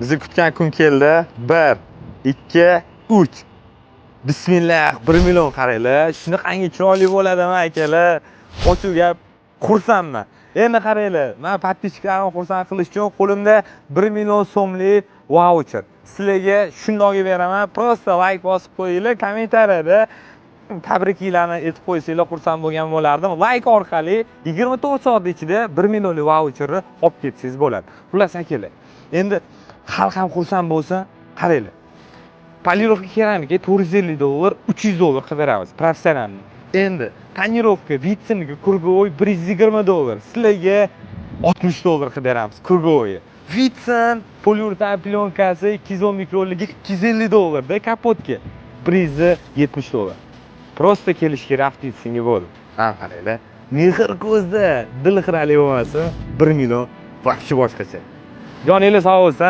Bizni kutgan kun keldi. 1, 2, 3. Bismillah, 1 million, qaranglar. Shunaqangi chiroyli bo'ladimi, akalar? Ochiq gap, xursandman. Endi qaranglar, men подписчик larimni xursand qilish uchun qo'limda 1 million so'mlik vaucher. Sizlarga shundoq beraman. Просто layk bosib qo'yinglar, kommentariyada tabriklarni aytib qo'ysanglar, xursand bo'lgan bo'lardim. Layk orqali 24 soat ichida 1 millionlik vaucherni olib ketsangiz bo'ladi. Xullas, akalar, endi xalq ham xursand bo'lsin, qaranglar. Полировка keramika 450 dollar, 300 dollar qilib beramiz, профессиональный. Endi тонировка Vitsinga круговой 120 dollar. Sizlarga 60 dollar qilib beramiz круговой. Vitsin poliuretan plyonкasi 210 mikronligi 250 dollarda, kapotga 170 dollar. Просто kelish kerak Vitsinga, bo'ldi. Ha, qaranglar. Mehr ko'zda, dil xirali bo'lmasa, 1 million вообще boshqacha. Joninglar sog' bo'lsin.